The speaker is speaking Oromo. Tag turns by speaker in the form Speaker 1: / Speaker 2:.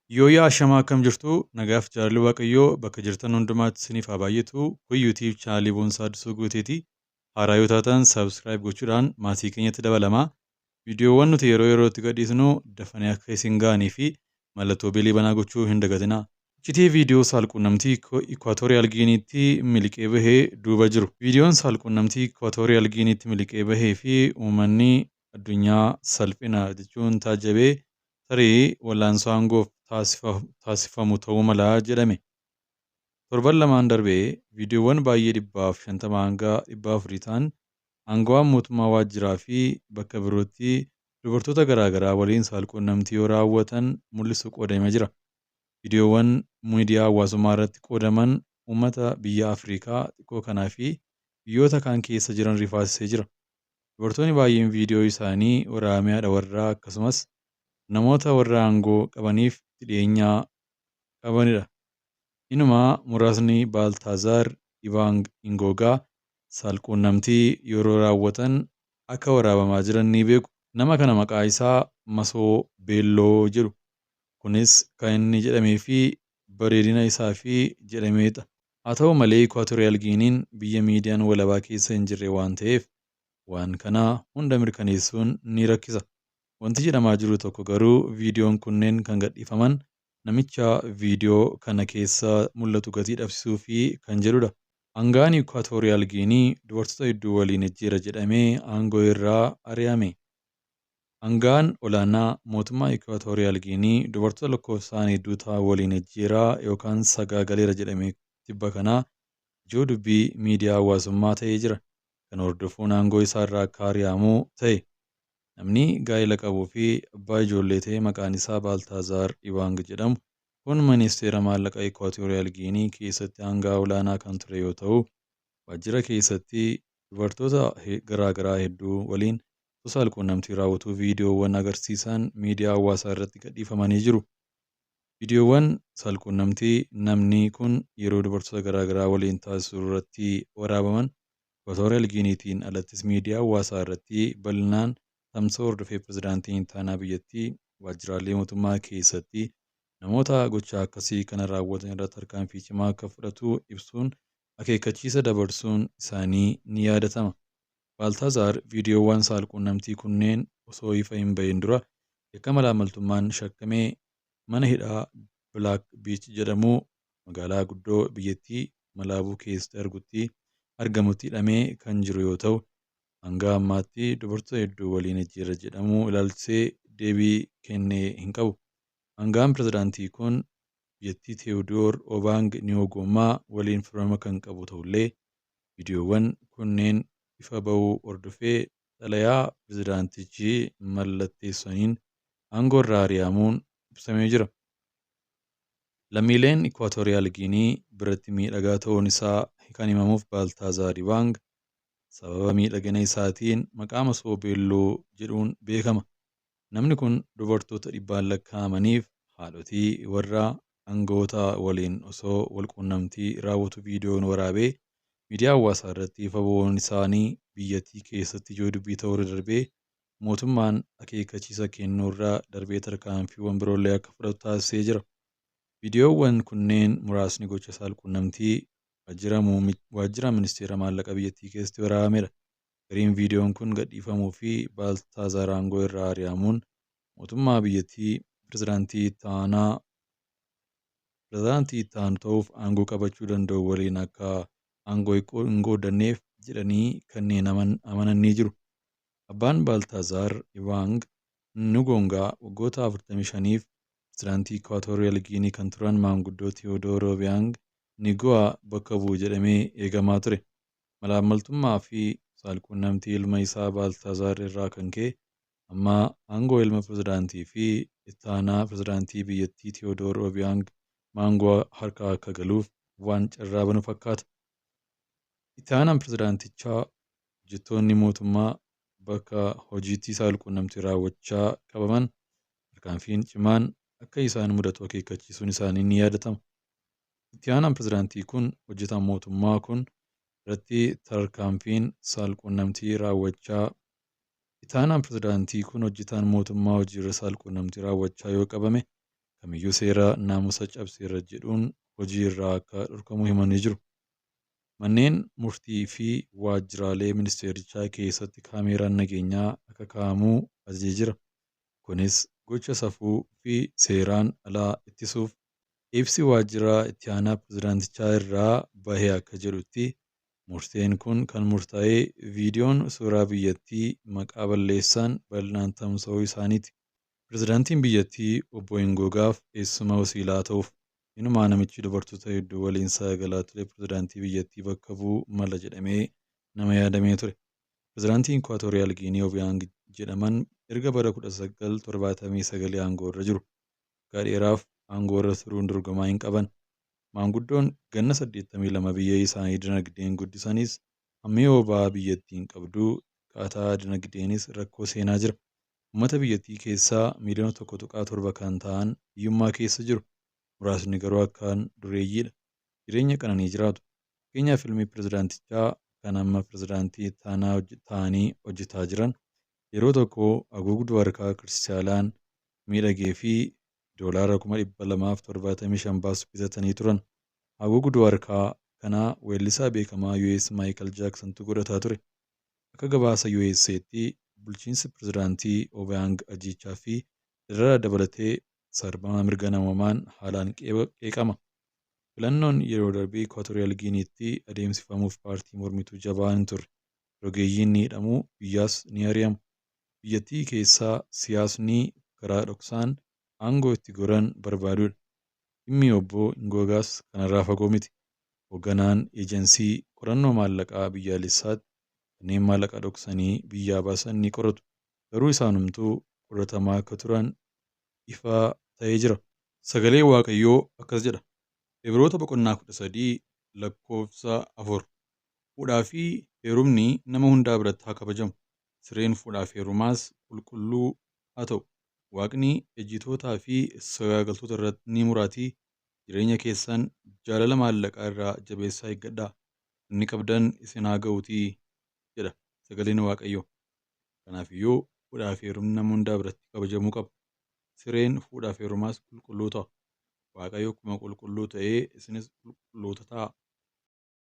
Speaker 1: Yooyyaa ashamaa, akkam jirtu? Nagaaf jaalalli Waaqayyoo bakka jirtan hundumaatti isiniif haa baay'atu. Kun YouTube chaanalii Boonsaa Addisuu Guuteeti. Haaraa yoo taatan subscribe gochuudhaan maatii keenyatti dabalamaa. Viidiyoowwan nuti yeroo yerootti gadhiisnu dafanii akka isin ga'anii fi mallattoo beelii banaa gochuu hin dagatinaa. Iccitii viidiyoo saalquunnamtii Ikuwaatoriyaal Giiniitti miliqee bahe duuba jiru. Viidiyoon saalquunnamtii Ikuwaatoriyaal Giiniitti miliqee bahee fi uummanni addunyaa salphina jechuun taajjabe tarii wallaansoo aangoof taasifamu ta'uu mala jedhame. Torban lamaan darbe viidiyoowwan baay'ee 150 hanga 400 ta'an aangawaan mootummaa waajjiraa fi bakka birootti dubartoota garaagaraa waliin saalquunnamtii yoo raawwatan mul'isu qoodamee jira. Viidiyoowwan miidiyaa hawaasummaa irratti qoodaman uummata biyya Afrikaa xiqqoo kanaa fi biyyoota kaan keessa jiran rifaasisee jira. Dubartoonni baay'een viidiyoo isaanii waraabame haadha warraa akkasumas namoota warra aangoo qabaniif itti dhiyeenya qabanidha. Inumaa muraasni Baaltaazaar Ibaang Ingoogaa saalquunnamtii yeroo raawwatan akka waraabamaa jiran ni beeku. Nama kana maqaa isaa Masoo Beelloo jedhu. Kunis kan inni jedhameefi bareedina isaafi jedhameedha. Haa ta'u malee Ikuwaatoriyaal Giiniin biyya miidiyaan walabaa keessa hin jirre waan ta'eef waan kana hunda mirkaneessuun ni rakkisa. Wanti jedhamaa jiru tokko garuu viidiyoon kunneen kan gadhiifaman namicha viidiyoo kana keessa mul'atu gatii dhabsisuufi kan jedhudha. Aanga'aan Ikuwaatoriyaal Giinii dubartoota hedduu waliin ejjeera jedhamee aangoo irraa ari'ame. Aanga'aan olaanaa mootummaa Ikuwaatoriyaal Giinii dubartoota lakkoofsaan hedduu ta'an waliin ejjeera yookaan sagaagaleera jedhame tibba kana ijoo dubbii miidiyaa hawaasummaa ta'ee jira. Kana hordofuun aangoo isaarraa akka ari'amu ta'e. Namni gaa'ela qabuu fi abbaa ijoollee ta'e maqaan isaa Baaltaazaar Ibaang jedhamu kun Ministeera Maallaqa Ikuwaatoriyaal Giinii keessatti aanga'aa olaanaa kan ture yoo ta'u, waajjira keessatti dubartoota garaagaraa hedduu waliin osoo saalquunnamtii raawwatuu viidiyoowwan agarsiisan miidiyaa hawaasaa irratti gadhiifamanii jiru. Viidiyoowwan saalquunnamtii namni kun yeroo dubartoota garaagaraa waliin taasisu irratti waraabaman Ikuwaatoriyaal Giiniitiin alattis miidiyaa hawaasaa irratti bal'inaan tamsa'uu hordofee pirezidaantiin ittaanaa biyyattii waajjiraalee mootummaa keessatti namoota gocha akkasii kana raawwatan irratti tarkaanfii cimaa akka fudhatu ibsuun akeekkachiisa dabarsuun isaanii ni yaadatama. Baaltaazaar viidiyoowwan saalquunnamtii kunneen osoo ifa hin bahin dura yakka malaammaltummaan shakkamee mana hidhaa Bilaak Biich jedhamu magaalaa guddoo biyyattii Malaabuu keessatti argamutti hidhamee kan jiru yoo ta'u, hanga ammaatti dubartoota hedduu waliin ejjeera jedhamuu ilaalchisee deebii kenne hin qabu. Aanga'aan pirezidaantii kun biyyattii Teewudoor Obaang Niyoogoomaa waliin firooma kan qabu ta'ullee, viidiyoowwan kunneen ifa bahuu hordofee xalayaa pirezidaantichi mallatteessaniin aangoorraa ari'amuun ibsamee jira. Lammiileen Ikuwaatoriyaal Giinii biratti miidhagaa ta'uun isaa kan himamuuf Baaltaazaar Ibaang sababa miidhagina isaatiin maqaa Masoo Beelloo jedhuun beekama. Namni kun dubartoota dhibbaan lakkaa'amaniif haadhotii warraa aanga'oota waliin osoo walquunnamtii raawwatu viidiyoon waraabee miidiyaa hawaasaa irratti ifa bahuun isaanii biyyattii keessatti ijoo dubbii ta'uu irra darbee mootummaan akeekkachiisa kennuurra darbee tarkaanfiiwwan biroollee akka fudhatu taasisee jira. Viidiyoowwan kunneen muraasni gocha saalquunnamtii waajjira ministeera maallaqa biyyattii keessatti waraabamedha. Gariin viidiyoon kun gadhiifamuu fi Baaltaazaar aangoo irraa ari'amuun mootummaa biyyattii pirezidaantii itti aanu ta'uuf aangoo qabachuu danda'u waliin akka aangoo hin qooddanneef jedhanii kanneen amanan ni jiru. Abbaan Baaltaazaar Ibaang Nugoongaa waggoota 45f pirezidaantii Ikuwaatoriyaal Giinii kan turan maanguddoo Teewodoor Obiyaang Niguwaa bakka bu'u jedhamee eegamaa ture. Malaammaltummaa fi saalquunnamtii ilma isaa Baaltaazaar irraa kan ka'e amma aangoo ilma pirezidaantii fi ittaanaa pirezidaantii biyyattii Teewodoor Obiyaang Maangoo harka akka galuuf waan carraa banu fakkaata. Itti aanaan pirezidaantichaa hojjettoonni mootummaa bakka hojiitti saalquunnamtii raawwachaa qabaman tarkaanfiin cimaan akka isaan mudatu akeekkachiisuun isaanii ni yaadatama. Itti aanaan pirezidaantii kun hojjetaan mootummaa kun irratti tarkaanfiin saalquunnamtii raawwachaa Itti aanaan pirezidaantii kun hojjetaan mootummaa hojiirra saalquunnamtii raawwachaa yoo qabame kamiyyuu seera naamusa cabseera jedhuun hojii irraa akka dhorkamu himanii jiru. Manneen murtii fi waajjiraalee ministeerichaa keessatti kaameeraan nageenyaa akka kaa'amu ajajee jira. Kunis gocha safuu fi seeraan alaa ittisuuf. Ibsi waajjira itti aanaa pirezidaantichaa irraa bahe akka jedhutti, murteen kun kan murtaa'e viidiyoon suuraa biyyattii maqaa balleessan bal'inaan tamsa'uu isaaniiti. Pirezidaantiin biyyattii Obbo Ingoogaaf eessuma wasiilaa ta'uuf. Inumaa namichi dubartoota hedduu waliin saagalaa ture pirezidaantii biyyattii bakka bu'uu mala jedhamee nama yaadamee ture. Pirezidaantiin Ikuwaatoriyaal Giinii Obiyaang jedhaman erga bara 1979 aangoo irra jiru. Waggaa dheeraaf aangoo irra turuun dorgomaa hin qaban. Maanguddoon ganna 82 biyya isaanii dinagdeen guddisanis hammi boba'aa biyyattiin qabdu xiqqaataa dinagdeenis rakkoo seenaa jira. Uummata biyyattii keessaa miiliyoona 1.7 kan ta'an hiyyummaa keessa jiru. Muraasni garuu akkaan dureeyyiidha. Jireenya qananii jiraatu. Fakkeenyaaf, ilmi pirezidaantichaa kan amma pirezidaantii ittaanaa ta'anii hojjetaa jiran yeroo tokko haguugduu harkaa kiristaalaan miidhagee fi doolaara 275,000 baasu bitatanii turan. Haguugduu harkaa kana weellisaa beekamaa US Maayikal Jaaksontu godhataa ture. Akka gabaasa USA'tti, bulchiinsi pirezidaantii Obiyaang ajjeechaa fi dararaa dabalatee sarbama mirga namoomaan haalaan qeeqama. Filannoon yeroo darbe Ikuwaatoriyaal Giiniitti adeemsifamuuf paartii mormituu jabaa hin turre. Rogeeyyiin ni hidhamu, biyyaas ni ari'amu. Biyyattii keessaa siyaasni karaa dhoksaan aangoo itti goran barbaaduudha. Dhimmi Obbo Ingoogaas kanarraa fagoo miti. Hoogganaan Eejansii Qorannoo Maallaqaa Biyyaalessaatti kanneen maallaqa dhoksanii biyyaa baasan ni qoratu. Garuu isaanumtuu qoratamaa akka turan ifa ta'ee jira. Sagaleen Waaqayyoo akkas jedha. Ibroota boqonnaa 13 lakkoofsa 4. Fuudhaa fi heerumni nama hundaa biratti haa kabajamu, sireen fuudhaa fi heerumaas qulqulluu haa ta'u. Waaqni ejjitootaa fi sagaagaltoota irratti ni muraatii, jireenya keessan jaalala maallaqaa irraa jabeessaa eeggadhaa, inni qabdan isin haa ga'uutii jedha sagaleen Waaqayyoo. Kanaaf iyyuu fuudhaa fi heerumni nama hundaa biratti kabajamuu qaba. Sireen fuudhaa fi heerumaas qulqulluu ta'a. Waaqayyo akkuma qulqulluu ta'e isinis qulqulloota ta'aa.